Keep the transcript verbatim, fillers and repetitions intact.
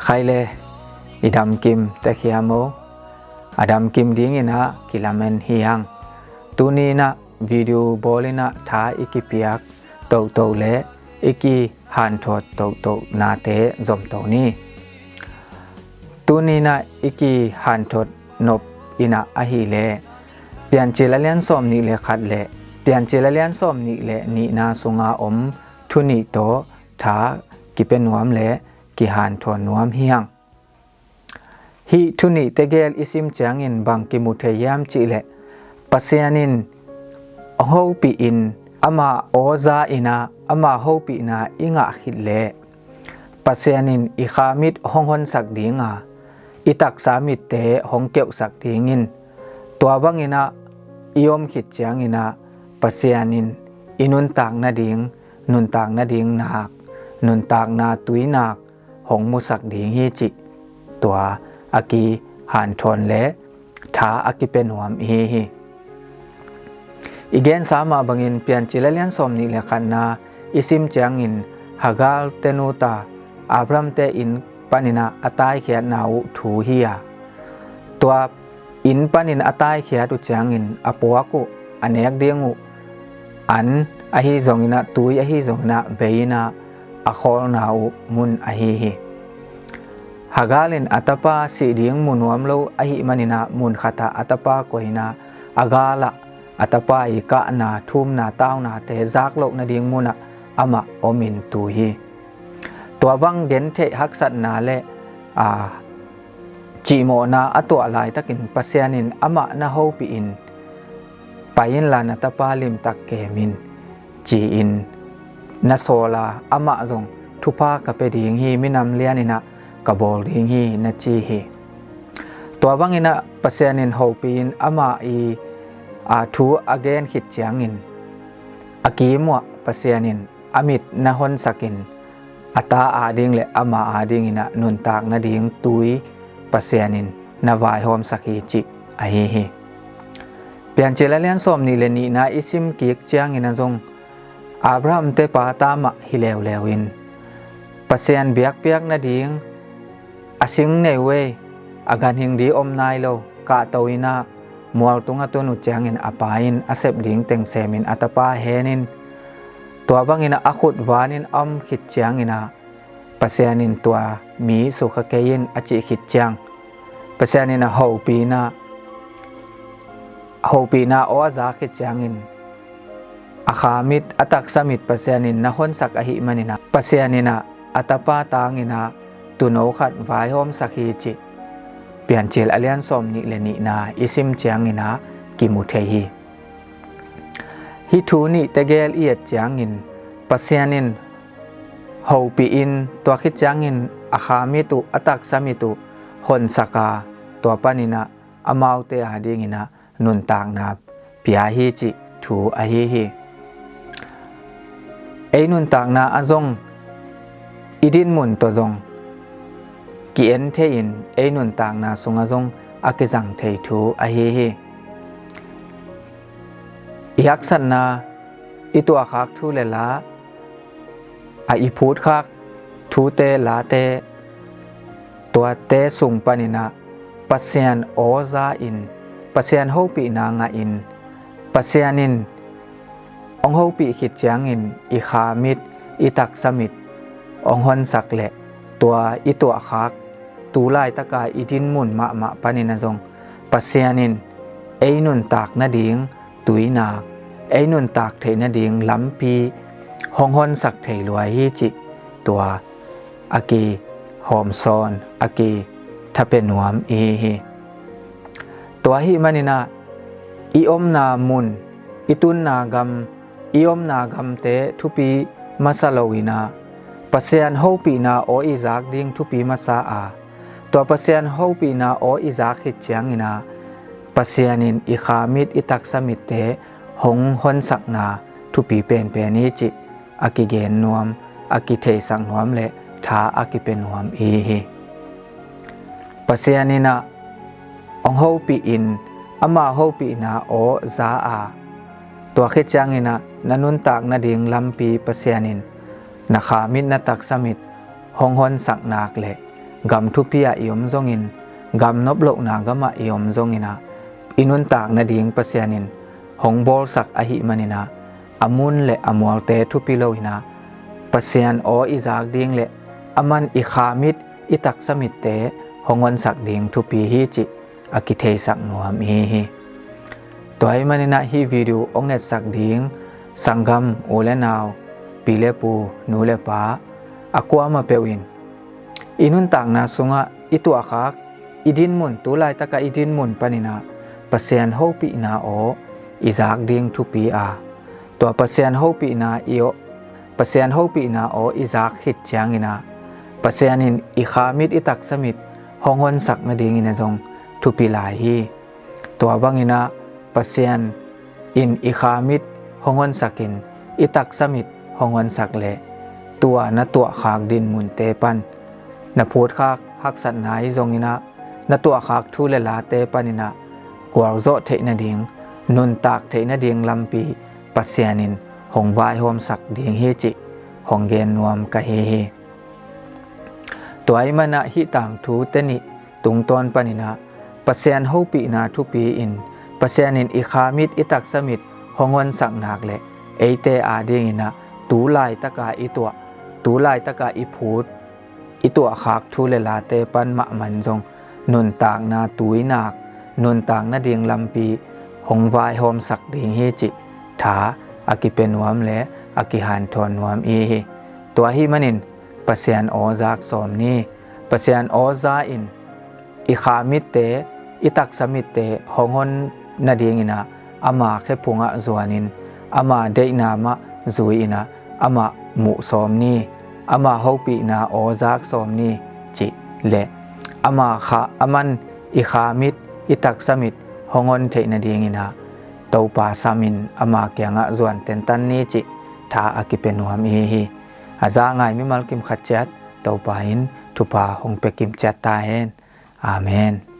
Khai le, i damkim tek hiam maw? A damkim dingin ah kilamen hi hang. Tuni in ah video bawl in ah tha i kipiak toto le i kihanthawn toto nate zom to ni. Tuni in ah i kihanthawn nop in ah ahih leh Piancil a lian sawm nih le khat le Piancil a lian sawm nih le nihna sunga om thu nih tawh tha kipia nuam le kihanthawn nuam hi hang. Hih thu nih tegel i sim ciangin bang kimu thei hiam cih leh, Pasian in hong hopih in, ama aw za in ah ama hopihna i ngah khit leh Pasian in i kha mit hong honsak ding a, i taksa mitte hong keuhsak dingin, tua bangin ah i om khit ciangin ah Pasian in i nuntak nading, nuntak nading nak, nuntakna tui nak hong musak ding hi cih tua a kihanthawn le tha a kipia nuam i hi hi. I gensa mah bangin Piancil a lian sawm nih le khatna i sim ciangin Hagar te nu ta Abraham te inn panin ah a taikhiatna uh thu hi a, tua inn panin a taikhiat uh ciangin a puak uh, a nek ding uh an ahi zongin ah, tui ahi zongin ah, bei in ah a khawlna uh mun ahi hi. Hagar in a tapa sih ding mu nuam lo ahih manin ah mun khat ah a tapa koih in ah, a gal ah a tapa i kahna, thumna, taunate zak loh nading mun ah amah omin tui hi. Tua bang gentheih haksatna le, a, cihmawhna a tuah laitakin Pasian in amah na hopih in, pai inla na tapa limtak kem in, ci-in na sawl a, amah zong thupha ka pia ding hi, minam lian in ah ka bawl ding hi, na ci hi. Tua bangin ah Pasian in hopih in amah i, a, thu a gen khit ciangin a kim uh ah Pasian in a mit na honsak in, a ta ading le ama adingin ah nuntak nading tui Pasian in na vaihawmsak hi cih ahi hi. Piancil a lian sawm nih le nihna i sim kik ciangin ah zong Abraham te pa ta mah hi leuleu in, Pasian biakpiak nading a sing nei uh ei, a ganhing ding om nai lo, kahto in ah mualtung a tun uh ciangin a pa in a sep ding teng semin a tapa hen in, tua bangin ah a khut van in a om khit ciangin ah Pasian in tua mi sukha kei in a cih khit ciang, Pasian in a hopih in ah, hopihna aw a za khit ciangin a kha mit, a taksa mit Pasian in na honsak ahih manin ah Pasian in ah a tapa tangin ah tuuno khat vaihawmsak hi cih Piancil a lian sawm nih le nihna i sim ciangin ah kimu thei hi. Hih thu nih tegel i et ciangin Pasian in hopih in, tua khit ciangin a kha mit uh, a taksa mit uh honsak a, tua panin ah amaute adingin ah nuntakna pia hi cih thu ahi hi. Ei nuntakna ah zong i dinmun tawh zong ki-en thei in, ei nuntakna sungah zong a kizang thei thu ahi hi. I haksatna, i tuahkhak thu le la, a i phutkhak thute, late, tuate sung panin ah Pasian aw za in, Pasian hopihna ngah in, Pasian in hong hopih khit ciangin i kha mit, i taksa mit hong honsak le tua i tuahkhak tu laitaka i dinmun mahmah panin ah zong Pasian in ei nuntak nading tuinak, ei nuntak theih nading lampi hong honsak thei lua hi cih tua a kihawmsawn, a kitha pia nuam i hi hi. Tua ahih manin ah i omna mun, i tunna gam, i omna gamte thupi masa lo in ah Pasian hopihna aw i zak ding thupi masa a, tua Pasian hopihna aw i zak khit ciangin ah Pasian in i kha mit, i taksa mitte hong honsakna thupi penpen hi cih a kigen nuam, a kitheisak nuam le tha a kipia nuam i hi. Pasian in ah hong hopih in, ama hopihna aw za a, tua khit ciangin ah na nuntak nading lampi Pasian in na kha mit, na taksa mit hong honsak nak le gam thupi ah i om zongin, gam noplohna gamah i om zongin ah, i nuntak nading Pasian in hong bawlsak ahih manin ah, a mun le a mualte thupi lo in ah, Pasian aw i zak ding le aman i kha mit, i taksa mitte hong honsak ding thupi hi cih a kitheisak nuam i hi. Tua ahih manin ah hih video hong etsak ding sanggam u le nau, pi le pu, nu le pa, a kuamah peuh in i nuntakna sungah i tuahkhak, i dinmun, tu laitakah i dinmun panin ah Pasian hopihna aw i zak ding thupi a, tua Pasian hopihna i aw, Pasian hopihna aw i zak khit ciangin ah, Pasian in i kha mit, i taksa mit hong honsak nadingin ah zong thupi lai hi. Tua bangin ah Pasian in i kha mit hong honsak in, i taksa mit hong honsak leh, tua na tuahkhak dinmunte pan, na phutkhak haksatna hi zongin ah, na tuahkhak thu le late panin ah gualzawh theih nading, nuntak theih nading lampi Pasian in hong vaihawmsak ding hi cih hong gen nuam ka hi hi. Tua ahih manin ah hih tangthu teni tungtawn panin ah, Pasian hopihna thupi in, Pasian in i kha mit, i taksa mit hong honsak nak leh, eite adingin ah tu laitakah i tuah, tu laitakah i phut, i tuahkhak thu le late pan mahmah zong nuntakna tuinak, nuntak nading lampi hong vaihawmsak ding hi cih tha a kipia nuam le a kihanthawn nuam i hi. Tua ahih manin Pasian aw zak sawm ni. Pasian aw za in i kha mitte, i taksa mitte hong hon nadingin ah ama khephungah zuanin, ama deihna mah zui-in ah amah muh sawm ni, ama hopihna aw zak sawm ni cih le, ama kha, aman i kha mit, i taksa mit hong hon theih nadingin ah Topa sam in ama kiangah zuan tentan ni cih tha a kipia nuam i hi. A za ngai mimal kim khat ciat Topa in thupha hong pia kim ciat ta hen. Amen.